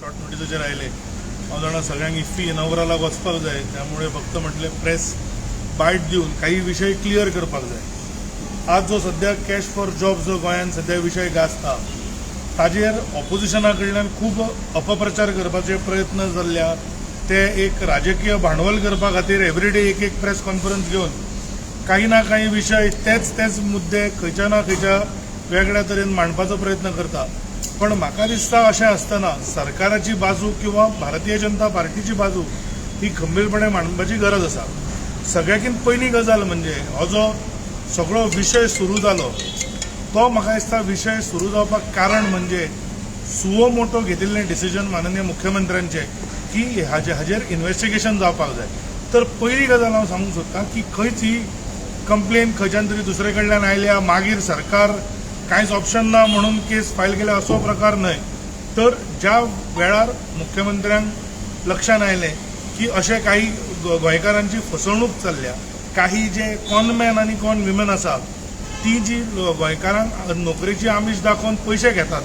Short नोटीसाचेर आयले. हांव जाणा सगळ्यांक इफ्फी इनॉग्रलाक वचपाक जाय, त्यामुळे फक्त म्हटलें प्रेस बायट दिवन काही विशय क्लियर करपाक जाय. आज जो सद्या कॅश फॉर जॉब जो गोंयांत सद्या विशय गाजता ताजेर ऑपोजिशना कडल्यान खूब अपप्रचार करपाचे प्रयत्न जाल्ल्या, ते एक राजकीय भांडवल करपा खातीर एवरीडे एक एक प्रेस कॉन्फरन्स घेवन काही ना काही विशय तेच तेच मुद्दे खंयच्या ना खंयच्या वेगळ्या तरेन मांडपाचो प्रयत्न करता. पण म्हाका दिसता अशें आसतना सरकाराची बाजू किंवा भारतीय जनता पार्टीची बाजू ही खंबीरपणे मांडपाची गरज आसा. सगळ्याकीन पयली गजाल म्हणजे हो जो सगळो विशय सुरू जालो तो म्हाका दिसता विशय सुरू जावपाक कारण म्हणजे सुओ मोटो घेतिल्लें डिसिजन माननीय मुख्यमंत्र्यांचें की हाजेर इन्वेस्टिगेशन जावपाक जाय. तर पयली गजाल हांव सांगूंक सोदतां की खंयच ही कंप्लेन खंयच्यान तरी दुसरे कडल्यान आयल्या मागीर सरकार कांयच ऑप्शन ना म्हणून केस फायल केल्या असो प्रकार न्हय. तर ज्या वेळार मुख्यमंत्र्यांक लक्षांत आयलें की अशें काही गोंयकारांची फसवणूक चल्ल्या, काही जे कॉनमॅन आनी कॉन विमन आसा ती जी गोंयकारांक नोकरेची आमीश दाखोवन पयशे घेतात,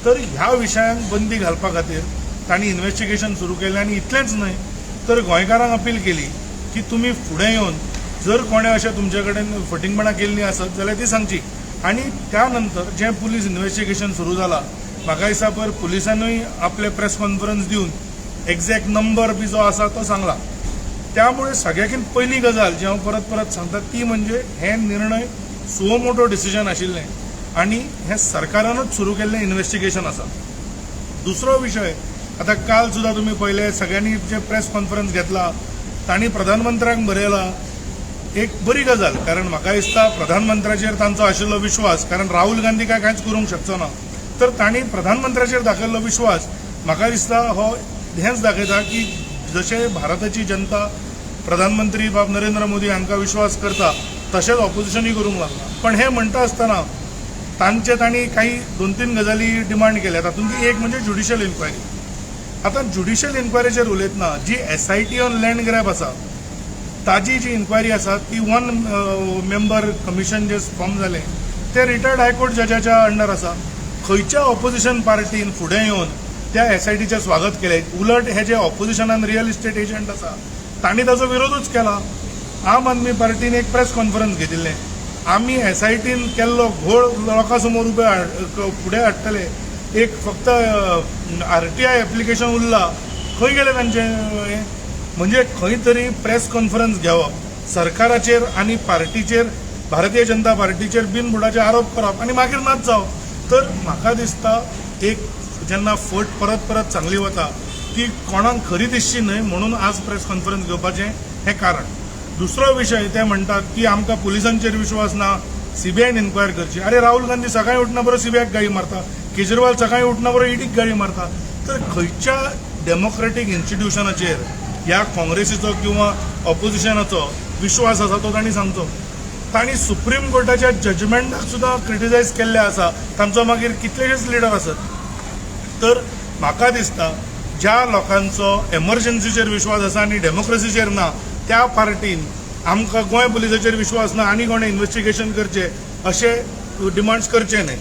तर ह्या विशयांक बंदी घालपा खातीर तांणी इन्वेस्टिगेशन सुरू केलें. आनी इतलेंच न्हय तर गोंयकारांक अपील केली की तुमी फुडें येवन जर कोणें अशें तुमचे कडेन फटींगपणां केल्लीं आसत जाल्यार ती सांगची. आनी त्या नंतर जें पुलीस इन्वेस्टिगेशन सुरू जाला म्हाका दिसता पयर पुलिसांनूय आपले प्रेस कॉन्फरन्स दिवन एग्जॅक्ट नंबर बी जो आसा तो सांगला. त्यामुळे सगळ्याकीन पयली गजाल जी हांव परत परत सांगता ती म्हणजे हे निर्णय सुओ मोटो डिसिजन आशिल्लें आनी हें सरकारानूच सुरू केल्लें इन्वेस्टिगेशन आसा. दुसरो विशय, आतां काल सुद्दां तुमी पळयलें सगळ्यांनी जे प्रेस कॉन्फरन्स घेतला तांणी प्रधानमंत्र्यांक बरयला. एक बरी गजाल, कारण म्हाका दिसता प्रधानमंत्र्याचेर तांचो आशिल्लो विश्वास, कारण राहुल गांधी काय कांयच करूंक शकचो ना, तर तांणी प्रधानमंत्र्याचेर दाखयल्लो विश्वास म्हाका दिसता हो हेंच दाखयता की जशें भारताची जनता प्रधानमंत्री बाब नरेंद्र मोदी हांकां विश्वास करता तशेंच ऑपोजिशनूय करूंक लागला. पण हें म्हणटा आसतना तांचे तांणी काही दोन तीन गजाली डिमांड केल्या, तातूंतली एक म्हणजे ज्युडिशियल इन्क्वायरी. आतां ज्युडिशियल इन्क्वायरीचेर उलयतना जी SIT on land grab आसा ताजी जी इन्क्वायरी आसा ती वन मेंबर कमिशन जे फॉर्म जालें ते रिटायर्ड हायकोर्ट जजाच्या अंडर आसा. खंयच्या ऑपोजिशन पार्टीन फुडें येवन त्या SITचें स्वागत केलें? उलट हे जे ऑपोजिशनान रियल इस्टेट एजंट आसा तांणी ताजो विरोधूच केला. आम आदमी पार्टीन एक प्रेस कॉन्फरन्स घेतिल्लें, आमी SITन केल्लो घोळ लोकां समोर उबे फुडें हाडटले, एक फक्त RTI application उरला, खंय गेलें तांचें हें? म्हणजे खंय तरी प्रेस कॉन्फरन्स घेवप, सरकाराचेर आनी पार्टीचेर भारतीय जनता पार्टीचेर बिनबुडाचे आरोप करप आनी मागीर नाच जावप. तर म्हाका दिसता एक जेन्ना फट परत परत सांगली वता ती कोणाक खरी दिसची न्हय म्हणून आज प्रेस कॉन्फरन्स घेवपाचें हें कारण. दुसरो विशय, ते म्हणटात की आमकां पुलिसांचेर विश्वास ना, CBIन इन्क्वायर करची. अरे राहुल गांधी सकाळी उठना बरोबर CBIक गाळी मारता, केजरीवाल सकाळी उठना बरोबर ईडीक गाळी मारता. तर खंयच्या डेमोक्रेटीक इन्स्टिट्युशनाचेर ह्या काँग्रेसीचो किंवा ऑपोजिशनाचो विश्वास आसा तो तांणी सांगचो. तांणी सुप्रीम कोर्टाच्या जजमेंटाक सुद्दां क्रिटिसायज केल्लें आसा, तांचो मागीर कितलेशेच लिडर आसत. तर म्हाका दिसता ज्या लोकांचो एमर्जन्सीचेर विश्वास आसा आनी डेमोक्रेसीचेर ना त्या पार्टीन आमकां गोंय पुलिसाचेर विश्वास ना आनी कोणें इन्वेस्टिगेशन करचें अशें डिमांड्स करचे न्हय.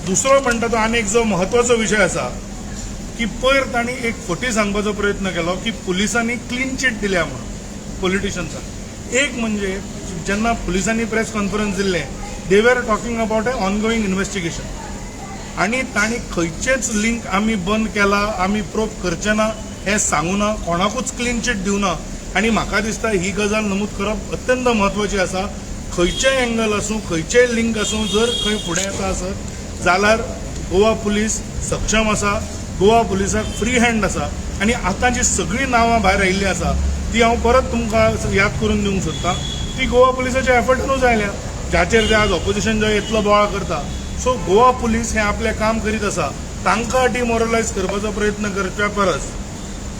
दुसरो म्हणटा तो आनी एक जो म्हत्वाचो विशय आसा की पयर तांणी एक फटी सांगपाचो प्रयत्न केलो की पुलिसांनी क्लीन चीट दिल्या म्हणून पॉलिटिशन्सांक. एक म्हणजे जेन्ना पुलिसांनी प्रेस कॉन्फरन्स दिल्लें they were talking about a ongoing investigation आनी तांणी खंयचेच लिंक आमी बंद केला, आमी प्रोब करचे ना हें सांगू ना, कोणाकूच क्लीन चीट दिवना. आनी म्हाका दिसता ही गजाल नमूद करप अत्यंत म्हत्वाची आसा. खंयचेय एंगल आसूं, खंयचेय लिंक आसूं, जर खंय फुडें येता आसत जाल्यार गोवा पुलीस सक्षम आसा, गोवा पुलिसाक फ्री हँड आसा. आनी आतां जी सगळीं नांवां भायर आयिल्लीं आसा ती हांव परत तुमकां याद करून दिवंक सोदतां, ती गोवा पुलिसाच्या एफर्टानूच आयल्या, जाचेर ते आज ऑपोजिशन जो इतलो बोवाळ करता. सो गोवा पुलीस हें आपलें काम करीत आसा, तांकां डिमोरलायज करपाचो प्रयत्न करच्या परस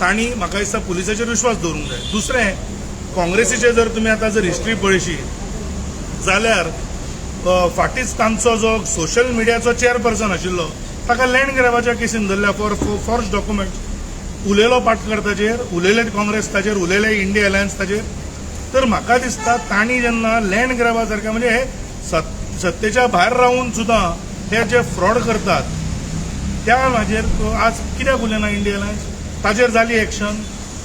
तांणी म्हाका दिसता पुलिसाचेर विश्वास दवरूंक जाय. दुसरें, काँग्रेसीचे जर तुमी आतां जर हिस्ट्री पळयशी जाल्यार फाटींच तांचो जो सोशल मिडियाचो चेअरपर्सन आशिल्लो ताका लँड ग्रॅबाच्या केसीन धरल्या फॉर फॉर्ज डॉक्युमेंट्स. उलयलो पाटकर ताजेर, उलयले काँग्रेस ताजेर, उलयले इंडिया अलायन्स ताजेर. तर म्हाका दिसता तांणी जेन्ना लँड ग्रॅबा सारकें म्हणजे हे सत्तेच्या भायर रावून सुद्दां हे जे फ्रॉड करतात त्या हाजेर आज कित्याक उलयना इंडिया अलायन्स, ताजेर जाली एक्शन.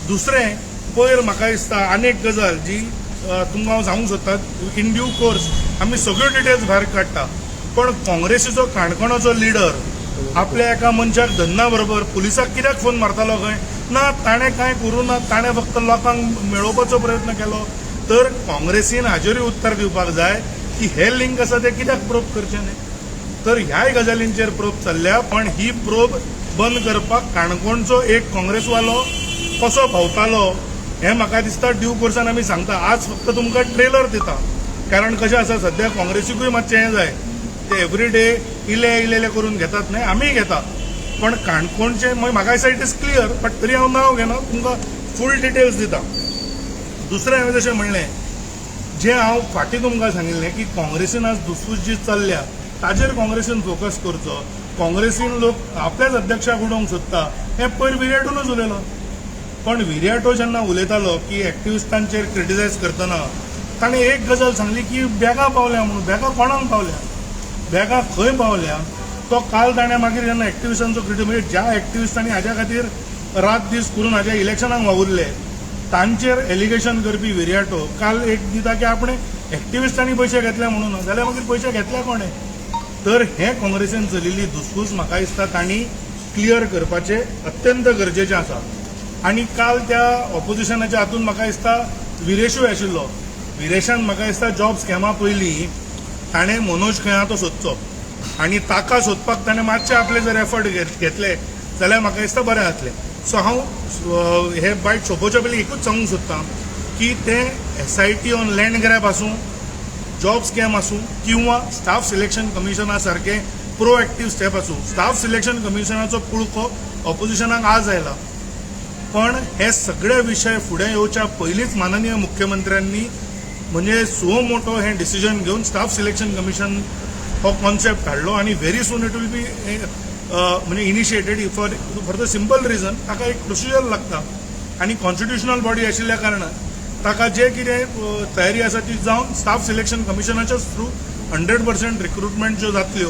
दुसरें पयर म्हाका दिसता आनी एक गजाल जी तुमकां हांव सांगूंक सोदता, इन ड्यू कोर्स आमी सगळ्यो डिटेल्स भायर काडटा, पण काँग्रेसीचो काणकोणाचो लिडर आपल्या एका मनशाक धन्ना बरोबर पुलिसाक कित्याक फोन मारतालो खंय ना, ताणें कांय करूं ना, ताणें फक्त लोकांक मेळोवपाचो प्रयत्न केलो. तर काँग्रेसीन हाजेरूय उत्तर दिवपाक जाय की हे लिंक आसा ते कित्याक प्रोब करचे न्हय. तर ह्याय गजालींचेर प्रोब चल्ल्या, पण ही प्रोब बंद करपाक काणकोणचो एक काँग्रेसवालो कसो भोंवतालो हें म्हाका दिसता ड्यू कोर्सान आमी सांगता. आज फक्त तुमकां ट्रेलर दिता, कारण कशें आसा सद्या काँग्रेसीकूय मातशें हें जाय, ते एवरी डे इले इले करून घेतात न्हय, आमीय घेता, पण काणकोणचें म्हाका दिसता it is clear, but तरी हांव नांव घेना, तुमकां फूल डिटेल्स दिता. दुसरें हांवें जशें म्हणलें, जें हांव फाटीं तुमकां सांगिल्लें की काँग्रेसीन आज दुसफूस जी चल्ल्या ताजेर काँग्रेसीन फोकस करचो. काँग्रेसीन लोक आपल्याच अध्यक्षाक उडोवंक सोदता हें पयर विरियाटोनूच उलयलो, पण विरियाटो जेन्ना उलयतालो की एक्टिविस्टांचेर क्रिटिसायज करतना ताणें एक गजाल सांगली की बॅगां पावल्या म्हणून, बॅगां कोणाक पावल्या, बॅगां खंय पावल्या. तो काल ताणें मागीर जेन्ना एक्टिविस्टांचो क्रिटी म्हणजे ज्या एक्टिविस्टांनी हाज्या खातीर रात दीस करून हाज्या इलेक्शनाक वावुरले तांचेर एलिगेशन करपी विरियाटो काल एक दिता की आपणें एक्टिविस्टांनी पयशे घेतले म्हणून, जाल्यार मागीर पयशे घेतले कोणें. तर हें काँग्रेसीन चलिल्ली धुसफूस म्हाका दिसता तांणी क्लियर करपाचें अत्यंत गरजेचें आसा. आनी काल त्या ऑपोजिशनाच्या हातून म्हाका दिसता विरेशूय आशिल्लो. विरेशान म्हाका दिसता जॉब स्कॅमा पयलीं ताणें मनोज खंय आहा तो सोदचो आनी ताका सोदपाक ताणें मातशें आपले जर एफर्ट घेतले जाल्यार म्हाका दिसता बरें जातलें. सो हांव हे बायट सोंपोवच्या पयलीं एकूच सांगूंक सोदतां की तें SIT on land grab आसूं, जॉब स्कॅम आसूं किंवा स्टाफ सिलेक्शन कमिशना सारके प्रोएक्टीव स्टेप आसूं, स्टाफ सिलेक्शन कमिशनाचो पुळको ऑपोजिशनाक आज आयला, पण हे सगळे विशय फुडें येवच्या पयलींच माननीय मुख्यमंत्र्यांनी म्हणजे सुओ मोटो हें डिसिजन घेवन स्टाफ सिलेक्शन कमिशन हो कॉन्सेप्ट हाडलो आनी very soon it will be म्हणजे initiated for the simple reason ताका एक प्रोसिजर लागता आनी कॉन्स्टिट्युशनल बॉडी आशिल्ल्या कारणान ताका जे कितें तयारी आसा ती जावन स्टाफ सिलेक्शन कमिशनाच्याच थ्रू 100% रिक्रुटमेंट ज्यो जातल्यो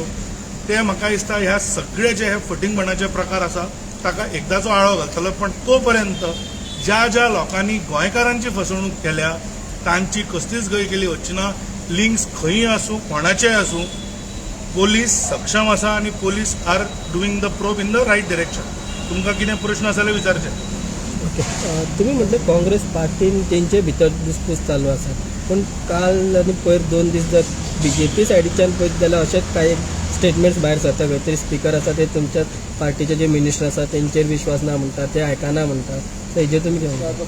ते म्हाका दिसता ह्या सगळे जे हे फटींगपणाचे प्रकार आसा ताका एकदाचो आळो घालतलो. पण तो पर्यंत ज्या ज्या लोकांनी गोंयकारांची फसवणूक केल्या तांची कसलीच गय केली वचची ना. लिंक्स खंयूय आसूं, कोणाचेय आसूं, पोलीस सक्षम आसा आनी police are doing the probe in the right direction. तुमकां कितें प्रश्न आसा जाल्यार विचारचे. ओके, तुमी म्हटलें काँग्रेस पार्टीन तेंचे भितर दुसपूस चालू आसा, पूण काल आनी पयर 2 दीस जर बीजेपी सायडीच्यान पळयत जाल्यार अशेंच कांय स्टेटमेंट्स भायर सरता, खंय तरी स्पिकर आसा ते तुमच्या पार्टीचे जे मिनिस्टर आसा तेंचेर विश्वास ना म्हणटा, ते आयकना म्हणटा, सो हेजेर तुमी कितें म्हणटा?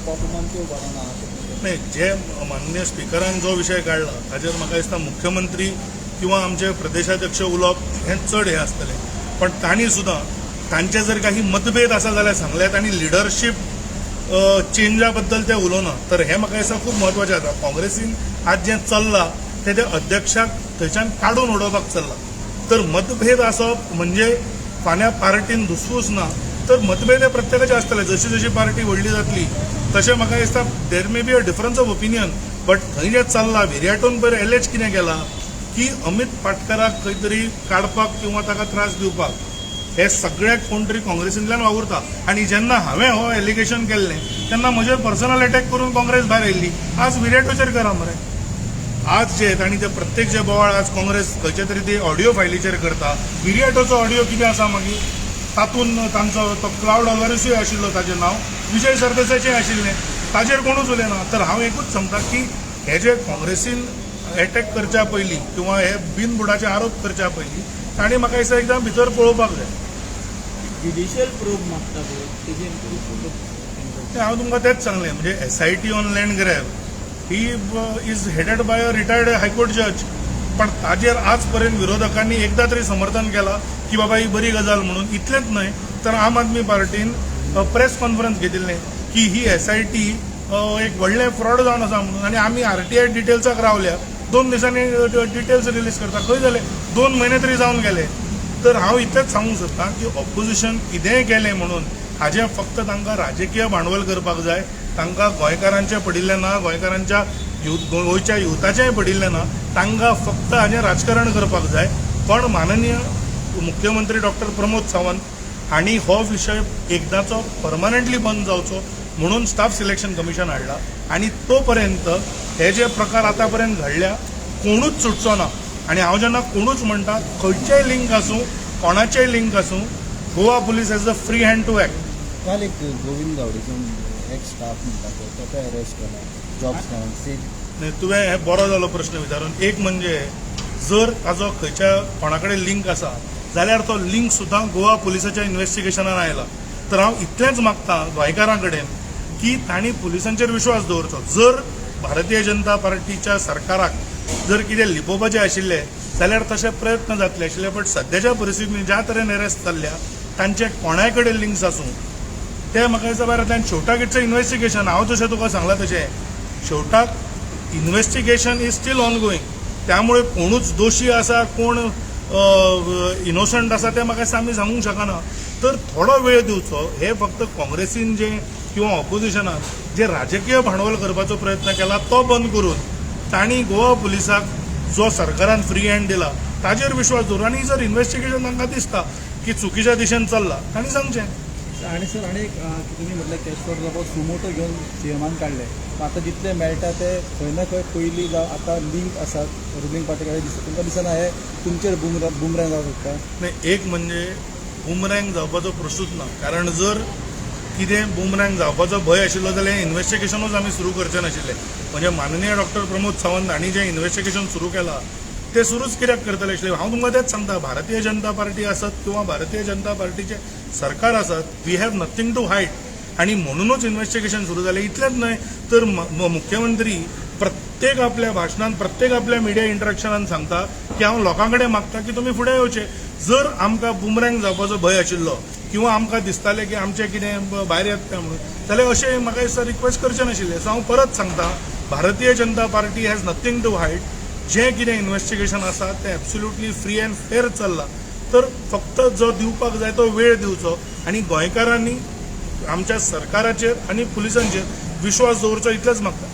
नाही, जे माननीय स्पिकरान जो विशय काडला ताजेर म्हाका दिसता मुख्यमंत्री किंवा आमचे प्रदेशाध्यक्ष उलोवप हें चड हें आसतलें, पण तांणी सुद्दां तांचे जर काही मतभेद आसा जाल्यार सांगल्यात आनी लिडरशीप चेंजा बद्दल ते उलोवना, तर हें म्हाका दिसता खूब म्हत्वाचें आसा. काँग्रेसीन आज जें चल्लां तें ते अध्यक्षाक थंयच्यान काडून उडोवपाक चल्लां. तर मतभेद आसप म्हणजे फाल्यां पार्टीन धुसफूस ना, तर मतभेद हे प्रत्येकाचे आसतले. जशी जशी पार्टी व्हडली जातली तशें म्हाका दिसता there may be a difference of opinion, but थंय जें चल्लां विरियाटोन पयर एलएच कितें केलां की अमित पाटकराक खंय तरी काडपाक किंवा ताका त्रास दिवपाक हे सगळे कोण तरी काँग्रेसींतल्यान वावुरता. आनी जेन्ना हांवें हो एलिगेशन केल्लें तेन्ना म्हजेर पर्सनल एटॅक करून काँग्रेस भायर आयिल्ली. आज विरियाटोचेर करा मरे. आज जे तांणी ते प्रत्येक जे बोवाळ आज काँग्रेस खंयचे तरी ते ऑडियो फायलीचेर करता, विरियाटोचो ऑडियो कितें आसा मागीर तातूंत तांचो तो क्लावड अल्वारिसूय आशिल्लो, ताजें नांव विजय सरदेसायचें आशिल्लें, ताजेर कोणूच उलयना. तर हांव एकूच सांगता की हे जे काँग्रेसीन एटॅक करच्या पयलीं किंवा हे बिनबुडाचे आरोप करच्या पयलीं तांणी म्हाका दिसता एकदां भितर पळोवपाक जाय. ज्युडिशियल प्रोब मागता पळय तेजेर हांव तुमकां तेंच सांगलें, म्हणजे SIT on land grab he is headed by a retired high court जज, पण ताजेर आज पर्यंत विरोधकांनी एकदां तरी समर्थन केलां की बाबा ही बरी गजाल म्हणून. इतलेंच न्हय तर आम आदमी पार्टीन प्रेस कॉन्फरन्स घेतिल्लें की ही SIT एक व्हडलें फ्रॉड जावन आसा म्हणून, आनी आमी RTI डिटेल्साक रावल्या, 2 दिसांनी डिटेल्स रिलीज करता, खंय जाले 2 म्हयने तरी जावन गेले. तर हांव इतलेंच सांगूंक सोदतां की ऑपोजिशन कितेंय केलें म्हणून हाजें फक्त तांकां राजकीय भांडवल करपाक जाय. तांकां गोंयकारांचें पडिल्लें ना, गोंयकारांच्या गोंयच्या युथाचेंय पडिल्लें ना, तांकां फक्त हाजें राजकारण करपाक जाय. पण माननीय मुख्यमंत्री डॉक्टर प्रमोद सावंत हांणी हो विशय एकदांचो परमनंटली बंद जावचो म्हणून स्टाफ सिलेक्शन कमिशन हाडला आनी तो पर्यंत हे जे प्रकार आतां पर्यंत घडल्या कोणूच सुटचो ना. आनी हांव जेन्ना कोणूच म्हणटा, खंयचेय लिंक आसूं, कोणाचेय लिंक आसूं, Goa police has a free hand to act. काल एक गोविंद गावडेचो एक्स स्टाफ म्हणटा पळय, ताका अरेस्ट केला जॉब्स नांवान सेम. न्ही, तुवें हे बरो जालो प्रश्न विचारून. एक म्हणजे जर ताजो खंयच्या कोणा कडेन लिंक आसा जाल्यार तो लिंक सुद्दां गोवा पुलिसाच्या इन्वेस्टिगेशनान आयला. तर हांव इतलेंच मागता गोंयकारां कडेन की तांणी पुलिसांचेर विश्वास दवरचो. जर भारतीय जनता पार्टीच्या सरकाराक जर कितें लिपोवपाचें आशिल्लें जाल्यार तशे प्रयत्न जातले आशिल्ले, बट सद्याच्या परिस्थितीन ज्या तरेन अरेस्ट चल्ल्या तांचे कोणाय कडेन लिंक्स आसूं ते म्हाका दिसता भायर जातलें. आनी शेवटाक it's investigation. हांव जशें तुका सांगलां तशें शेवटाक investigation is still ongoing. त्यामुळे कोणूच दोशी आसा, कोण इनोसंट आसा तें म्हाका दिसता आमी सांगूंक शकना. तर थोडो वेळ दिवचो. हे फक्त काँग्रेसीन जे किंवा ऑपोजिशनान जे राजकीय भांडवल करपाचो प्रयत्न केला तो बंद करून तांणी गोवा पुलिसाक जो सरकारान फ्री हँड दिला ताजेर विश्वास दवरून आनी जर इन्वेस्टिगेशन तांकां दिसता की चुकीच्या दिशेन चल्ला तांणी सांगचें. आनी सर, आनी एक की तुमी म्हटलें कॅश फॉर जॉब सुमोटो घेवन सीएमान काडले, आतां जितले मेळटा ते खंय ना खंय पयलीं जावं आतां लिंक आसात रुलींग पार्टी कडेन दिसता. तुमकां दिसना हे तुमचेर बुमरँग जावंक शकता? नाही, एक म्हणजे बुमरँग जावपाचो प्रश्नूच ना, कारण जर कितें बुमरँग जावपाचो भंय आशिल्लो जाल्यार हें इन्वेस्टिगेशनूच आमी सुरू करचे नाशिल्ले. म्हणजे माननीय डॉक्टर प्रमोद सावंत हांणी जें इन्वेस्टिगेशन सुरू केलां तें सुरूच कित्याक करतले आशिल्ले? हांव तुमकां तेंच सांगता, भारतीय जनता पार्टी आसत किंवा भारतीय जनता पार्टीचें सरकार आसत, we have nothing to hide आनी म्हणुनूच इन्वेस्टिगेशन सुरू जालें. इतलेंच न्हय तर मुख्यमंत्री प्रत्येक आपल्या भाशणान, प्रत्येक आपल्या मिडिया इंटरेक्शनान सांगता की हांव लोकां कडेन मागता की तुमी फुडें येवचे. जर आमकां बुमरँग जावपाचो भंय आशिल्लो किंवा आमकां दिसतालें की आमचें कितें भायर येता काय म्हणून, जाल्यार अशें म्हाका दिसता रिक्वेस्ट करचें नाशिल्लें. सो हांव परत सांगता, Bharatiya Janata Party has nothing to hide. जें कितें इन्वेस्टिगेशन आसा तें एब्सोल्युटली फ्री अँड फेर चल्लां. तर फक्त जो दिवपाक जाय तो वेळ दिवचो आनी गोंयकारांनी आमच्या सरकाराचेर आनी पुलिसांचेर विश्वास दवरचो, इतलेंच मागता.